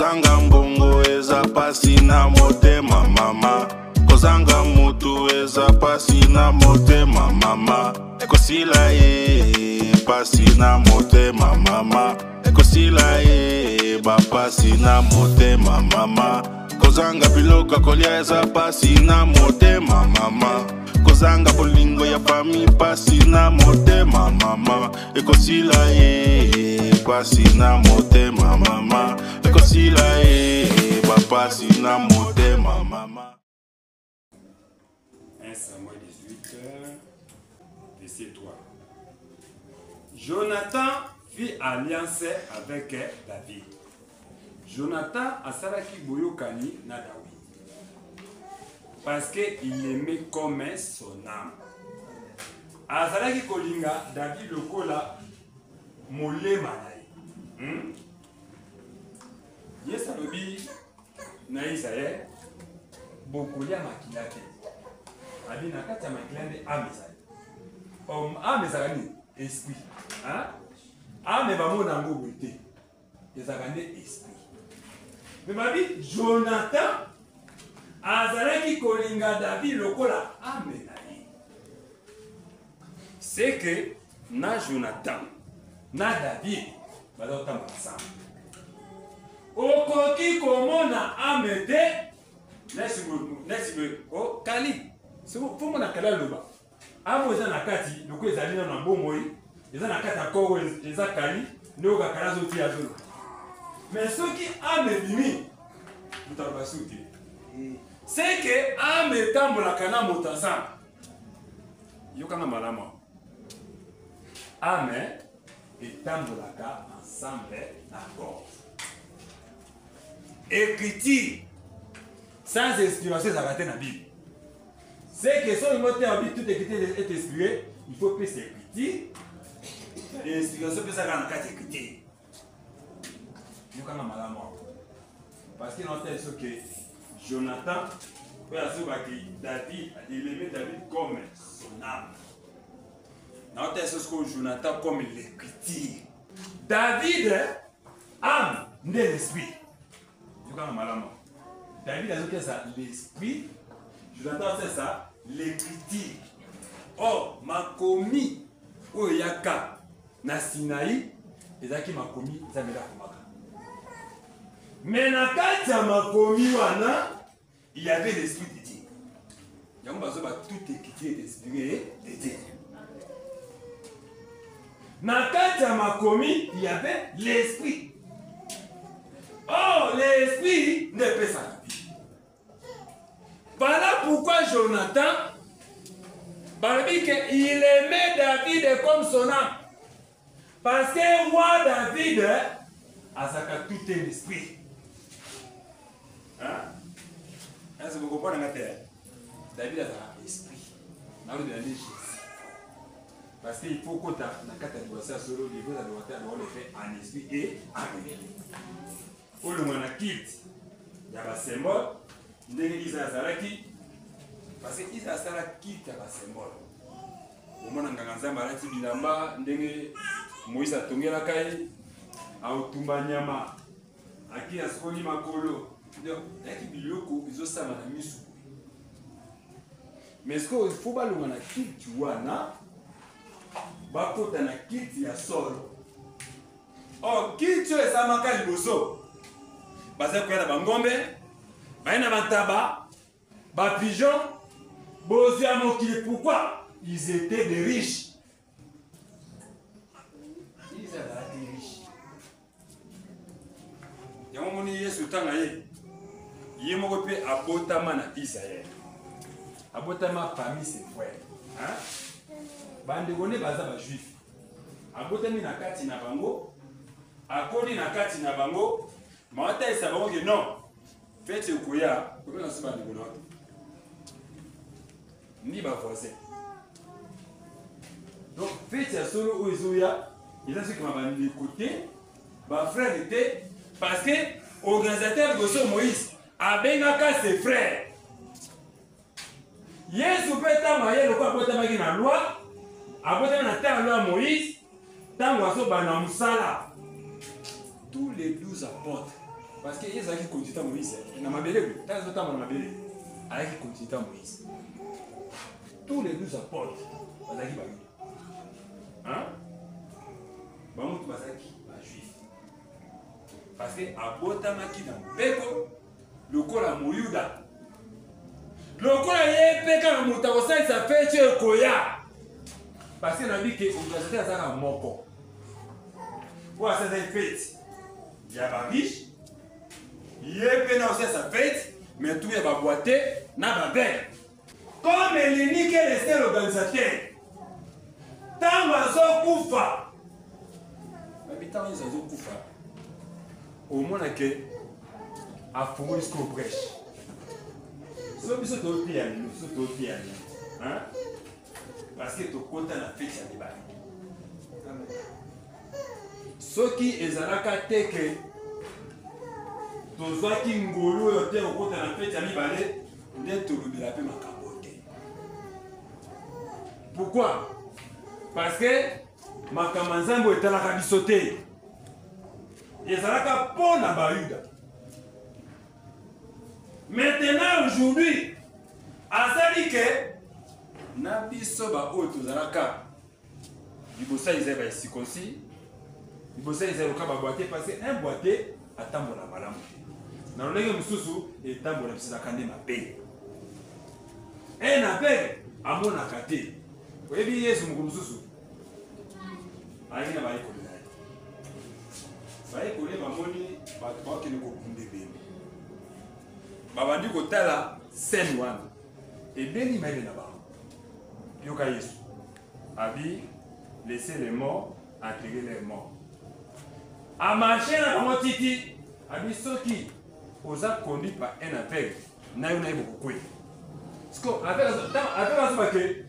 Kozanga mbongo eza pasi na motema mama. Kozanga mutu eza pasi na motema mama. Ekosila ye pasi na motema mama. Ekosila ye bapasi na motema mama. Kozanga biloko ya kolia eza pasi na motema mama. Kozanga bolingo ya fami pasi na motema mama. Ekosila ye pasi na motema mama. Ekosila ye bapasi na motema mama. 1 Samuel 18, verset 3. Jonathan fit alliance avec David. Jonathan asalaki boyokani na David. Parce que il aimait comme son âme. Azalaki kolinga David lokola molema na ye. Yesu alobi na Israël, bokolia makila te. Abi na kati ya makila nde âme ezali. Âme ezalaka nini? Esprit. Hein? Âme bamona yango boye te. Ezalaka nde esprit. Mais babi Jonathan azalaki kolinga David lokola âme na ye. C'est que na Jonathan na David baza kotambola ensemble. Okoki komona âme te neti boye oh, kali fo mona kali aloba âme eza na kati lokola ezali nano na bomoi, eza na kati ya koro, eza kali nde oyoka kali azotia azoloba. Mais soki âme ebimi, moto aloba su te. C'est que âme etambolaka na moto ensemble. Yokanga malamu, âme etambolaka ensemble na corps. Écriture sans inspiration ezalaka te na Bible. C'est que soki ngo te abi toute écriture est inspirée, il faut pesa écriture, inspiration pesaka na kati écriture. Yokanga malamu awa, parce que naotali soki Jonathan oyo azobaki David, il aimait David comme son âme. Naotali soki Jonathan comme l'écriture, David âme nde l'esprit. Yokanga malamu, David azokesa l'esprit, Jonathan azokesa l'écriture. Or makomi oyo eyaka na Sinai ezalaki makomi Nzambe akomaka, mais na kati ya makomi wana il y avait l'esprit de Dieu. Yango bazoba toute écriture est inspirée de Dieu. Na kati ya makomi il y avait l'esprit. Or l'esprit nde epesaka vie. Voilà pourquoi Jonathan balobi que il aimait David comme son âme, parce que roi David azalaka tout un esprit. Hein? Est-ce que vous comprenez nga te? David azalaka esprit. Nalobela nde Jésus. Parce qu'il faut kota na kati ya adoration ya solo, les vrais adorateurs doivent le faire en esprit et en vérité. Olongwa na culte ya basymbole ndenge Isa azalaki, parce que Isa asala culte ya basymbole. Omona nganga Nzambe alati bilamba ndenge Moïse atongelaka ye, aotumba nyama, aki asukoli makolo, ayaki biloko ezosala na misu. Mais ce que il faut balonga na culte wana, bakota na culte ya solo. Or culte oyo esalamaka liboso, baza koya na bangombe, baye na bantaba, bapigeon, bozwi ya mokili. Pourquoi? Ils étaient des riches. Ils azalaki riche. Yango moni Yesu ntanga ye ye moko mpe abotama na Israel, abotama parmi ses frères, hein? Bandeko nde baza bajuif, abotami na kati na bango, akoli na kati na bango. Mawatalisa bango ke non, fete ekoya kobenga so bandeko na te ni bavoisin. Donc fete ya solo oyo ezoya eza soki ma bandeko te, bafrère te, parce que organisateur liboso Moïse abengaka ses frères. Yesu mpe ntango aye, lokola abotamaki na loi, abotami na ntango loi ya Moïse, ntango azobanda mosala, tous les 12 apôtres Parce que ye ezalaki continuité ya Moïse na mabele boye. Ntango azotambola na mabele, ayaki continuité ya Moïse. Tous les 12 apôtres bazalaki Bayuda. Hein? Bango tous bazalaki ba-juif. Parce que abotamaki na mobeko lokola Moyuda. Lokola ye mpe kaka moto akosalisa feti ekoya. Parce que nayebi ke organisateur azalaka moko. Oyo asalisa feti ya ba riche, ye mpe na osalisa feti, mais tout ya ba boite na ba belle. Comme l'unique et le seul organisateur, ntango azokufa, babi ntango nyonso azokufa, omona ke afungoli sikoyo brèche. So biso toteya lelo, so toteya lelo, parce que tokota na feti ya mibale. Soki ezalaka te ke tozwaki ngolu oyo te kokota na feti ya mibale, nde tolobela mpe makambo te. Pourquoi? Parce que makambo ya Nzambe oyo etalaka biso te, ezalaka mpo na Bayuda. Maintenant aujourd'hui asali ke na biso baoyo tozalaka liboso ya Israël ba circoncis, liboso ya Israël loka ba boite, parce que un boite atambola malamu te na lolenge mosusu, etambola biso ezalaka nde mabe. Un aveugle amonaka te. Oyebi Yesu mokolo mosusu ayaki na bayekoli na ye, bayekoli bamoni bato bakende kokunda ebembe, babandi kotala scène wana, ebeli mayele na bango. Yoka Yesu abi: laissez les morts enterrer les morts. Amarche na bango titi, abi soki oza conduit par un aveugle, na yo na ye bokokwela. Siko aveugle azoba ke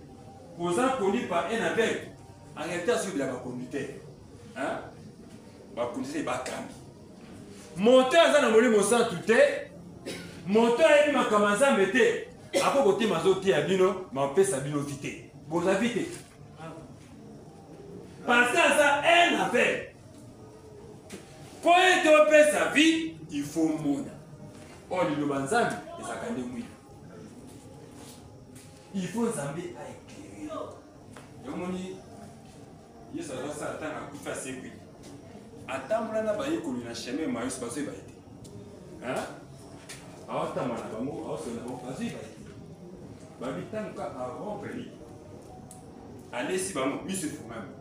oza conduit par un aveugle, en réalité azobela baconducteur, baconducteur bakambi. Moto aza na Molimo Santu te, moto ayebi makambo ya Nzambe te, akoki kotema azoteya bino, mapesa bino vi te, boza vi te, parce que aza un aveugle. Mpo ete opesa vie, il faut mona oyo liloba Nzambe ezalaka nde mwinda. Il faut Nzambe aéclaire. Yomoni Yesu azosala ntango akufi asekwi, atambola na bayekoli na chemin Emmaüs, bazoyeba ye te. Aotambola na bango, aosola na bango, bazoyeba ye te. Babi ntango ka arompre li alesi bango miso efungami,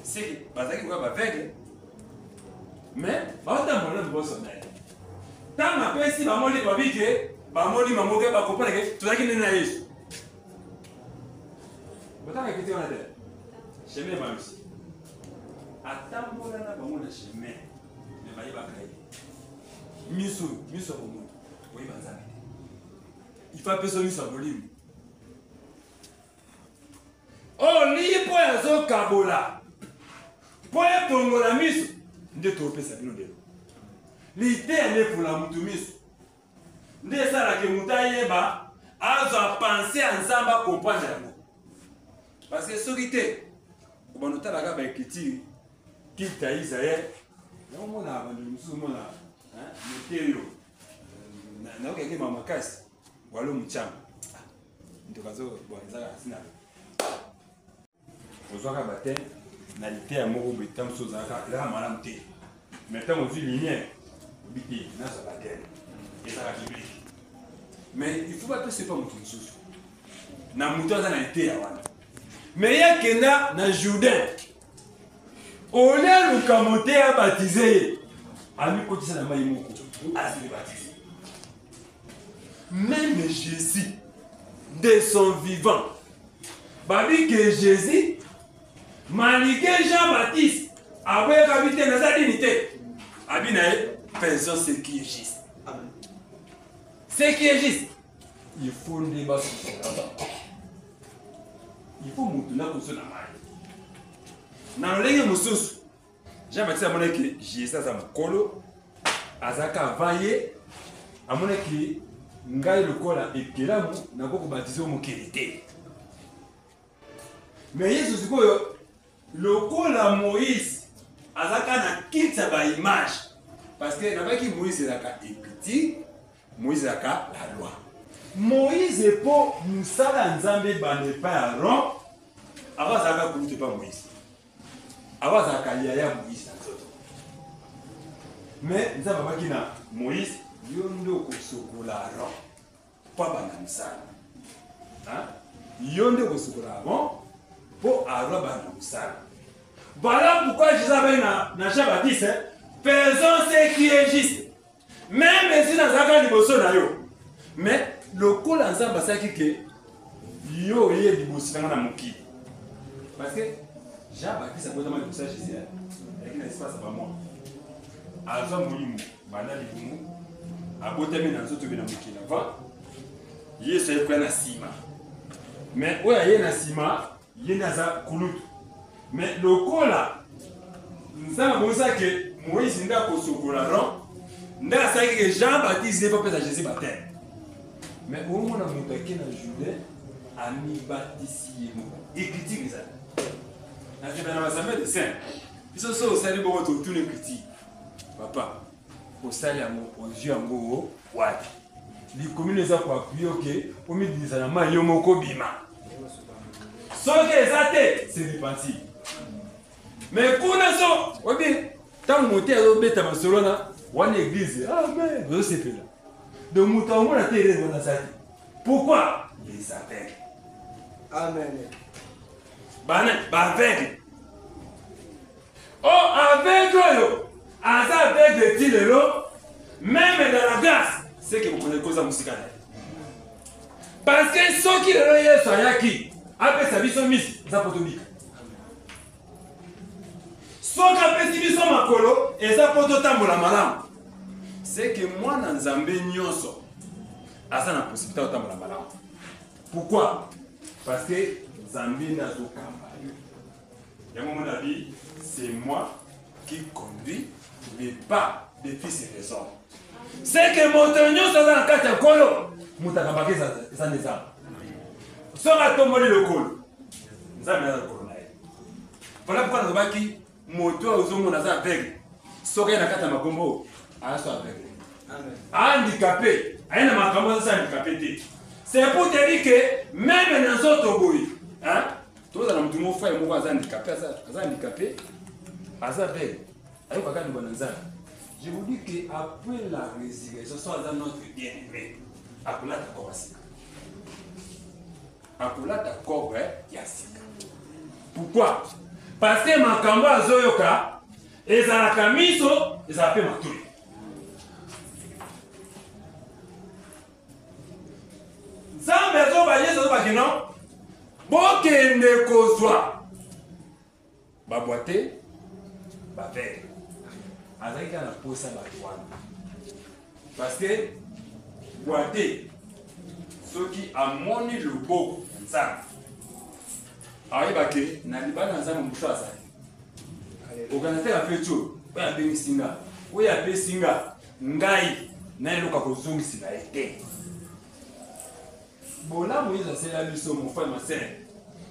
seke bazalaki koya baveugle, mais baotambola na liboso na ye. Ntango apesi bango li babi ke bamoni bango ke bakomprendre ke tozalaki nde na Yesu. Botanga kiti wana te, chemin Emmaüs, atambola na bango na chemin, me bayebaka ye. Miso miso ya bomoto oyeba Nzambe te, ifa apesa miso ya molimo oyo lipo azokabola mpo efongola miso. Nde topesa bino lelo liteya nde efungola motu miso, nde esalaka moto ayeba, azwa pense ya Nzambe, akomprendre yango. Parce que soki te, obanda otalaka baécriture culte ya Israel yango, omona bandeko mosusu, omona moteyo nayokaki ma makasi walo motyanga ntoka azo bon, ezaka sina ozwaka bate na liteya moko boye. Ntango mosusu ozalaka, ezalaka malamu te, mais ntango ozwi lumière, obi te nazwa bateme, ezalaka biblique. Mais il faut bapesa epa moto mosusu na moto aza na liteya wana. Mais ye akenda na Jourdain, olie aluka moteya abatize ye, amikotisa na mai moko, azali baptiser. Même Jésus de son vivant, babi ke Jésus, malgré Jean-Baptiste aboyaka bi te, naza dini te, abi na ye: faisons ce qui est juste. Ce qui est juste, il faut nde basusola bango, il faut motu nakoso na mai. Na lolenge mosusu, Jean-Baptiste amonaki Jésus aza mokolo, azalaka avant ye, amonaki ngai lokola ekelamu nakoki kobatize mokili te. Mais Yesu sikoyo, lokola Moïse azalaka na kiti ya baimage, Parce que nabaki Moïse ezalaka écriture, Moïse ezalaka la loi. Moïse mpo mosala ya Nzambe ebanda epai ya Aaron, avant azalaka kulutu epai Moïse. Avant azalaka yaya Moïse na nzoto. Mais Nzambe abaki na Moïse, yo nde okosokola Aaron mpo abanda mosala. Yo nde okosukola Aaron mpo Aaron abanda mosala. Voilà pourquoi Jésus avait na Jean Baptiste, faisons ce qui est juste. Même si nazalaka liboso na yo, mais lokola Nzambe asalaki ke yo oye liboso na nga na mokili. Parce que Jean Baptiste abotama liboso ya Jésus, ayaki na espace ya bamois. Azwa molimo banda libumu, abotami na nzoto mpe na mokili avant. Yesu aye koya na nsima. Mais oyo aye na nsima, ye nde aza kulutu. Mais lokola Nzambe abongisa ke Moïse nde akosokola Aaron, nde asalaki ke Jean Baptiste nde apesa Jésus baptême. Mais omona moto ake na Jourdain amibatisi ye moko. Écriture ezali. Nasepela na basambe de saint. Biso so osali bongo totuna écriture. Papa, osali yango, ozwi yango wapi? Likomi no eza koapuye oke omibimisa na mai yo moko bima. Soki eza te, se repentir. Mais kuna so oyebi ntango mote azobeta masolo wana wana eglise amen ah, ozosepela donc moto amona te erreur wana aza te. Pourquoi? Les aveugles. Amen. Bana baaveugle. Oh, aveugle oyo aza aveugle ti lelo, même dans la grâce, c'est que bokonzi koza mosika na ye. Parce que soki lelo Yesu ayaki apesa biso miso, eza po tobika. Soki apesi biso makolo, eza po totambola malamu. C'est que mwana Nzambe nyonso aza na possibilité ya kotambola malamu. Pourquoi? Parce que Nzambe nde azokamba yo. Yango mon avis, c'est moi qui conduis les pas des fils et des hommes. C'est que moto nyonso aza na kati ya nkolo, moto akambaka eza nde Nzambe. Soki atomboli lokolo, Nzambe aza lokolo na ye. Voilà pourquoi nalobaki moto oyo ozomona aza aveugle, soki aye na kati ya makombo aza so aveugle. Handicapé, aye na makambo aza handicapé te. C'est pour te dire que même na nzoto boye, hein? Tozala na moto moko frère moko aza handicapé, aza handicapé, aza aveugle, ayokaka liloba na Nzambe. Je vous dis que après la résurrection, soit aza notre bien-aimé, akolata corps ya sika. Akolata corps ya sika. Pourquoi? Parce que makambo azoyoka ezalaka miso, ezalaka mpe matoi. Nzambe azoba Yesu azoba ke non, bokende kozwa babwa te bavere. Azalaki kaka na posa bato wana parce que bwa te soki amoni loboko ya Nzambe ayeba ke na libanda ya Nzambe mosusu azali. Organisateur ya feti oyo oyo abengisi nga, oyo apesi nga ngai na eloko akozongisela ye te. Bolamu Yesu asalela biso, mon frère, ma sœur,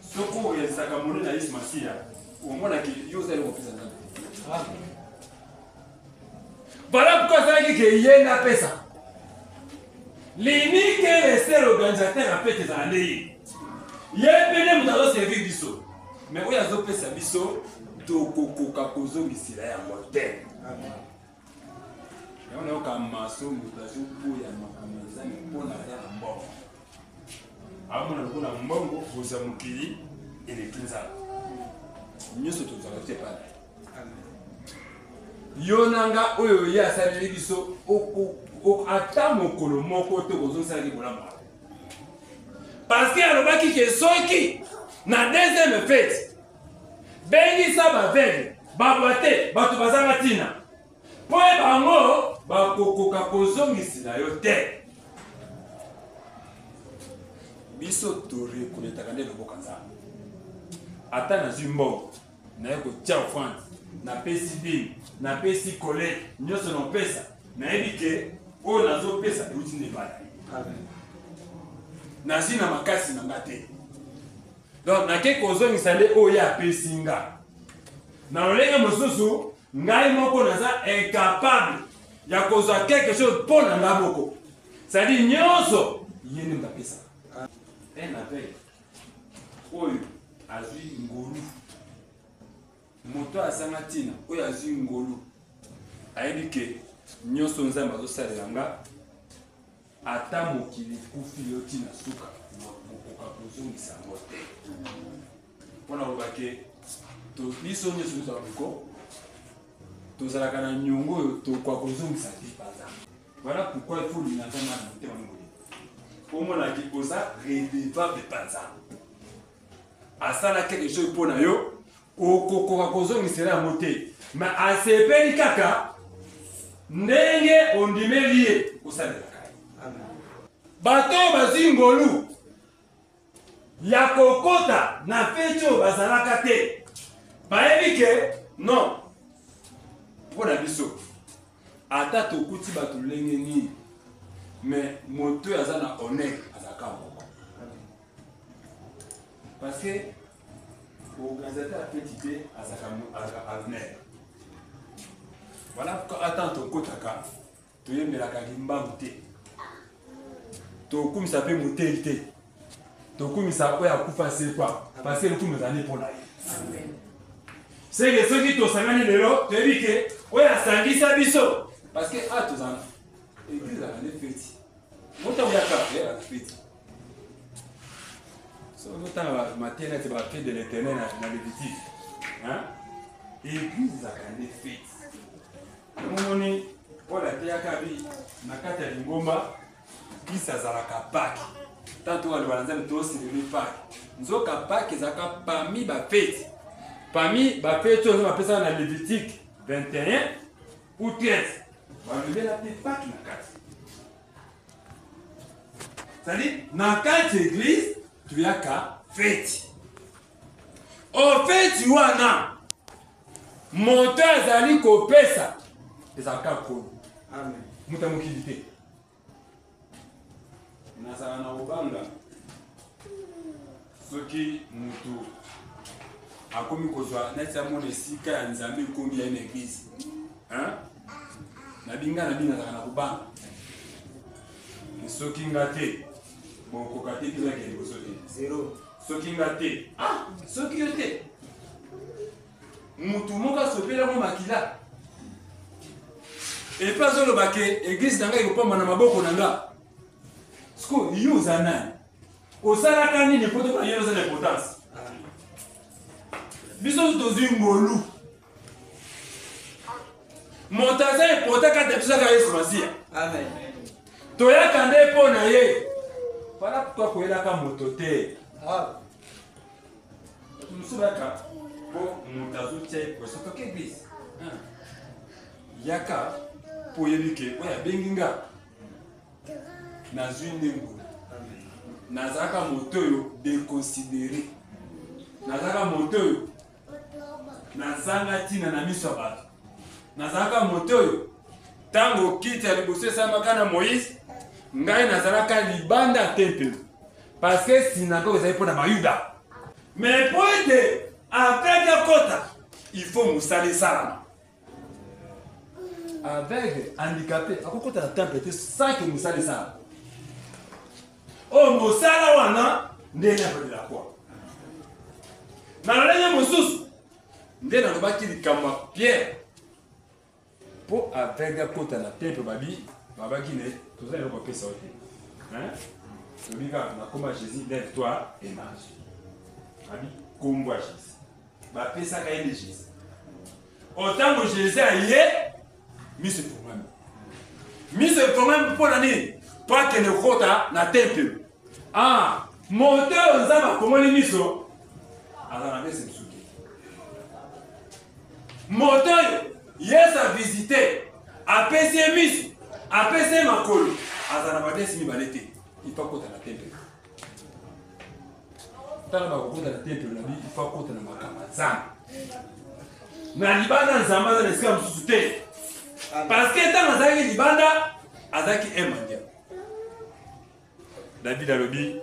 soki orealisaka monene na Yesu Masiya, omonaki yo oza eloko opesa Nzambe te. Voilà pourquoi asalaki ke ye nde apesa. L'unique et le seul organisateur ya fete ezala nde ye. Ye mpe nde moto azoservir biso. Mais oyo azopesa biso, tokokoka kozongisela yango te. Yango nayoka maso moto azoboya makambo ya Nzambe mpo na aza na mbongo. Amona lokola mbongo kozwa mokili eleki Nzambe. Nyonso tozwaka te epai na ye. Yo na nga oyo ye asaleli biso ata mokolo moko te kozongiselaki bolamu wana. Parce que alobaki ke soki na deuxième fete bengisa baveugle babwa te bato bazanga ntina mpo ye bango bakokoka kozongisela yo te. Biso torekonetaka nde loboko Nzambe. Ata nazwi mbongo naye kotia offrande, napesi dime, napesi collecte, nyonso naopesa, nayebi ke oyo nazopesa euti nde epai na ye. Nazwi na makasi na nga te, donc nake kozongisa nde oyo ye apesi nga. Na lolenge mosusu, ngai moko naza incapable. ya kozwa quelque chose mpo na nga moko. C'est-à-dire nyonso ye nde moto apesaka. Un aveugle oyo azwi ngolu, moto azanga ntina oyo azwi ngolu, ayebi ke nyonso Nzambe azosalela nga, ata mokili ekufi yo ntina suka, nakokoka kozongisa yango te. Mpo na koloba ke biso nyonso tozala moko, tozalaka na nyongo oyo tokoka kozongisa te epa Nzambe. Voilà pourquoi il faut olinga Nzambe na motema no mobimba. Omona ke oza redevable epa Nzambe. Asala quelque chose mpo na yo, okokoka kozongisela yango te. Mais asepeli kaka ndenge ondimeli ye osalelaka ye. Bato oyo bazwi ngolu ya kokota na feti oyo bazalaka te, bayebi ke non, mpo na biso ata tokuti bato lolenge nini, mais moto oyo aza na honneur azalaka moko, parce que organisateur ya feti te azalaka honneur. Voilà pourquoi ata tokotaka toyembelaka limbangu te, tokumisa mpe motei te, tokumisa oyo akufa sekwa, parce que lokumu ezali mpo na ye. Seke soki tosangani lelo, toyebi ke oyo asangisa biso, parce que a tozala eglise ezalaka nde feti, moto oyaka eyaka feti. Soki ozotanga mateya neti ba fete de l'éternel na Lévitique, eglise ezalaka nde feti. Omoni Paul ateyaka bi na kati ya lingomba Christ azalaka Pâques. Tant to aloba na Nzambe to célébrer Pâques. Nzoka Pâques ezalaka parmi ba fêtes. Parmi ba fêtes oyo Nzambe apesaka na Lévitique 21 ou 13. Balobela mpe Pâques na kati. C'est-à-dire na kati église toyaka fête. O fête wana moto azali kopesa ezalaka nkolo, moto ya mokili te. Nazala na kobanga soki moto akomi kozwa neti amona esika ya Nzambe ekomi ya na eglise, nabinga na bino, nazalaka na kobanga soki nga te bokoka te, bizalaka liboso te. Soki nga te, ah, soki yo te, mutu moko asopeli yango makila epe azoloba ke eglise na ngai ekopamba na maboko na nga. Siko yo oza nani? Osalaka nini mpo toka yo oza na importance? Biso tozwi ngolu, moto aza important kati ya biso kaka Yesu Masiya. Toyaka nde mpo na ye. Voilà pourquoi koyelaka moto te. Bato mosusu bayaka mpo moto azotia ye pression, toke eglise. Yaka mpo oyebi ke oyo abengi nga, nazwi nde ngolu. Nazalaka moto oyo déconsidéré, nazalaka moto oyo nazanga ntina na miso ya bato, nazalaka moto oyo ntango kiti ya liboso esalamaka na Moïse, ngai nazalaka libanda ya tempelo, parce que synagogue ezali mpo na Bayuda. Mais mpo ete aveugle akota, il faut mosala esalama. Aveugle, handicapé akokota na temple te sans que mosala esalama. Oyo mosala wana nde nabadela kwa na lolenge mosusu nde nalobaki likambo ya Pierre mpo aveugle akota na temple. Babi babaki ne toza eloko apesa yo te, tobi kaka na kombo ya Jésus, lève toi et marche. Babi kombo ya Jésus, bapesaka ye nde Jésus. Otango Jésus aye, miso efongwami, miso efongwami. Mpo na nini? Mpo akende kokota na temple. Ah, moto oyo Nzambe akongoli miso aza na bese mosusu te. Moto oyo Yesu avisite, apesi ye miso, apesi ye makolo, aza na badesi mibale te. Ifa akota na temple. Tala, bakokota na temple na bi, ifa akota na makambo ya Nzambe. Na libanda Nzambe aza na esika mosusu te, parce que ntango azalaki libanda, azalaki un mendiant. David alobi: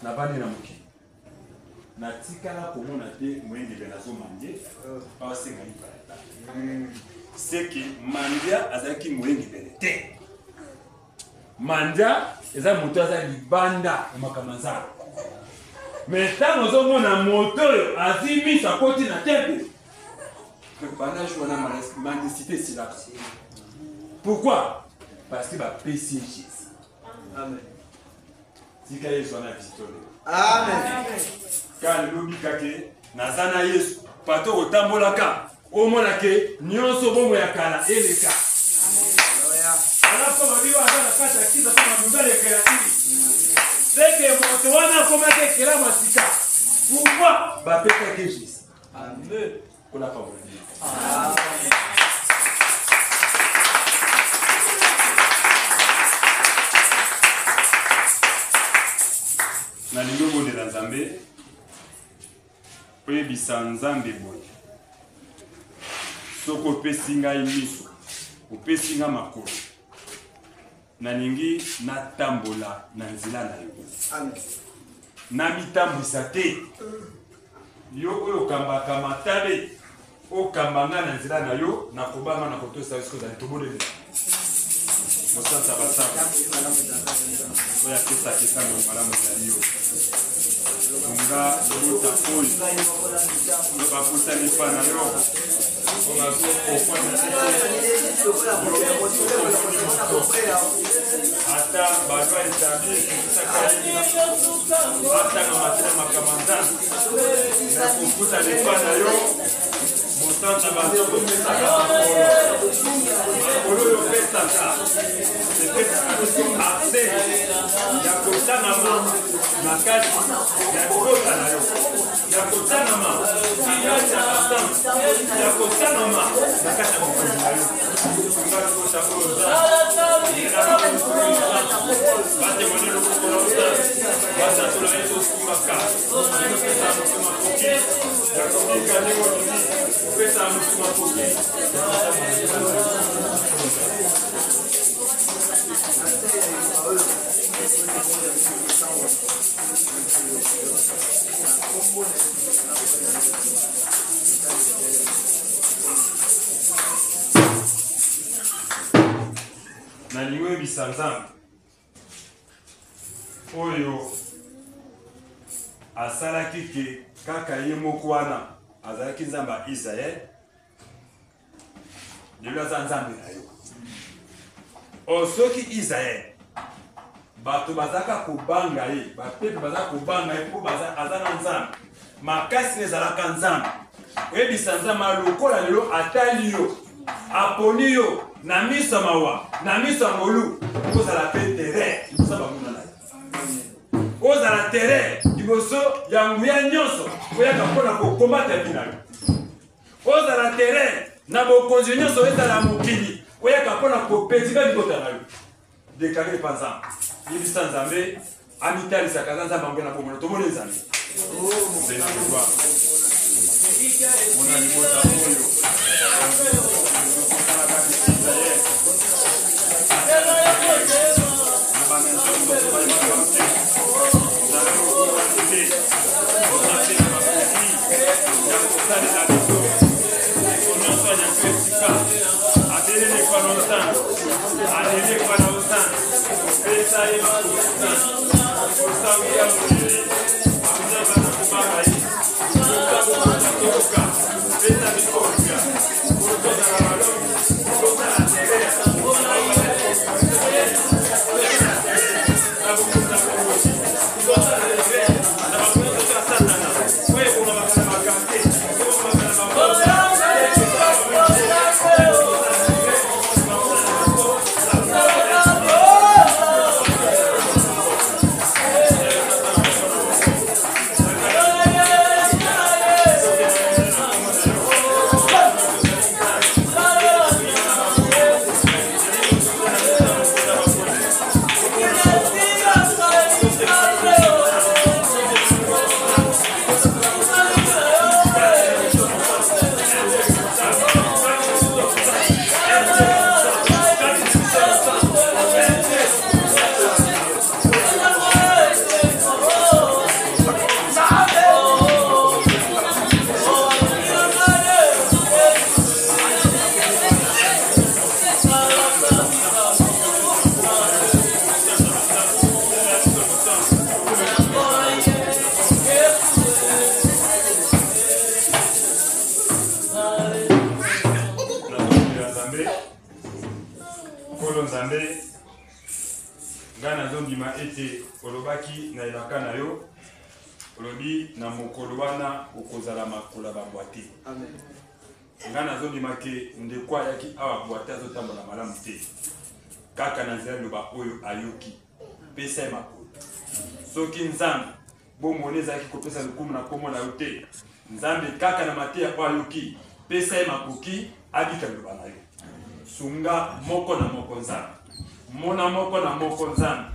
navandi na mokili, natikala komona te moyengebe nazomandie, aosenga lipa ya tata. C'est que mandia azalaki moyengebene te. Mandia eza moto aza libanda ya makambo ya Nzambe. Mais ntango ozomona moto oyo azwi miso akoti na temple, banda jour wana mendicité esilaka. Pourquoi? Parce que bapesi ye Jésus. Amen. Tika Yesu wana visite lelo. Amen. Kaka lelo obika ke naza na Yesu, pato otambolaka omona ke nyonso bongo ya kala eleka. Ala mpo babi oyo aza na kati ya kisa mpo mabunda lekela kili. Seke moto wana akomaki ekelamu ya sika. Pourquoi bapesaki Jésus? Amen. Kola pambola bino. Amen. Nalingi obondela Nzambe, oyebisa Nzambe boye: soki opesi ngai miso, opesi ngai makolo, nalingi natambola na nzela na yo. Amen. Namitambwisa te. Yo oyo okambaka matabe, okamba ngai na nzela na yo, nakobanga na kotosa yo soki ozali. Tobondeli. Mosantu ya basantu, oyo apesaka esango malamu ezali yo. Sunga libota oyo oyo bapusani epai na yo, oyo bazokokwana ata balwa etabli ekokisaka ye atanga matina makambo ya Nzambe na kofuta lepa na yo. Mosantu ya bato, opesaka makolo, makolo oyo opesaka epesaka biso accès ya kotangama na kati ya libota na yo, ya kotangama kati ya basantu, ya kotangama na kati ya mokonzi na yo. Sunga libota oyo, Nzambe, batemone loboko na Nzambe, batatola ye tosungaka, opesa moto makoki ya kobika ndenge olingi, opesa moto makoki ya kotambola. Nalingi oyebisa Nzambe oyo asalaki ke kaka ye moko wana azalaki Nzambe ya Israel, lelo aza Nzambe na yo. O soki Israel bato bazalaka kobanga ye, bapepe bazalaka kobanga ye mpo aza na Nzambe, makasi na ezalaka Nzambe. Oyebisa Nzambe lokola lelo atali yo, aponi yo na miso ya mawa, na miso ya ngolu, ozala mpe terrain liboso ya banguna na ye, ozala terrain liboso ya nguya nyonso oyaka mpo na kokombata bi na yo, ozala terrain na bokonzi nyonso ezala mokili oyaka mpo na kopetika libota na yo. Deklare epa Nzambe, yebisa Nzambe amitalisaka aza Nzambe yango na bomoi. Tomoni Nzambe mona libota oyo okosalaka Israel na bananzonso bayebaka te Nzambe okokani te, oza te na makoki ya kosalela biso. Ndeko nyonso anyati esika abeleli epa na Nzambe, aleli epa na Nzambe, pesa ye makoki. Nzambe osango ya molili, Nzambe azokobanga ye, osango pesa biso nguya tozala malongi, tozala terrain Nzambe, Nkolo Nzambe, ngai nazondima ete olobaki na elaka na yo, olobi na mokolo wana okozala makolo ya babwa te. Ngai nazondima ke ndeko ayaki awa bwa te, azotambola malamu te, kaka na nzela liloba oyo ayoki. Pesa ye makolo. Soki Nzambe bomoi ezalaki kopesa lokumu na nkombo na yo te, Nzambe, kaka na mateya oyo ayoki, pesa ye makoki abika liloba na yo. Sunga moko na moko, Nzambe, mona moko na moko, Nzambe.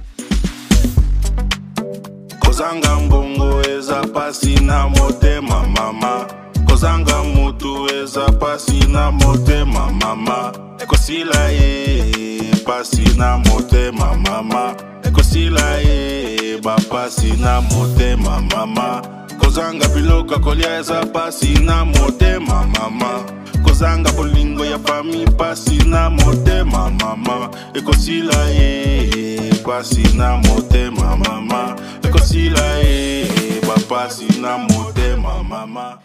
Kozanga mbongo eza pasi na motema mama, kozanga mutu eza pasi na motema mama, ekosila ye pasi na motema mama, ekosila ye bapasi na motema mama, kozanga biloko ya kolia eza pasi na motema mama, kozanga bolingo ya fami pasi na motema mama, ekosila ye pasi na motema mama, ekosila ye bapasi na motema mama.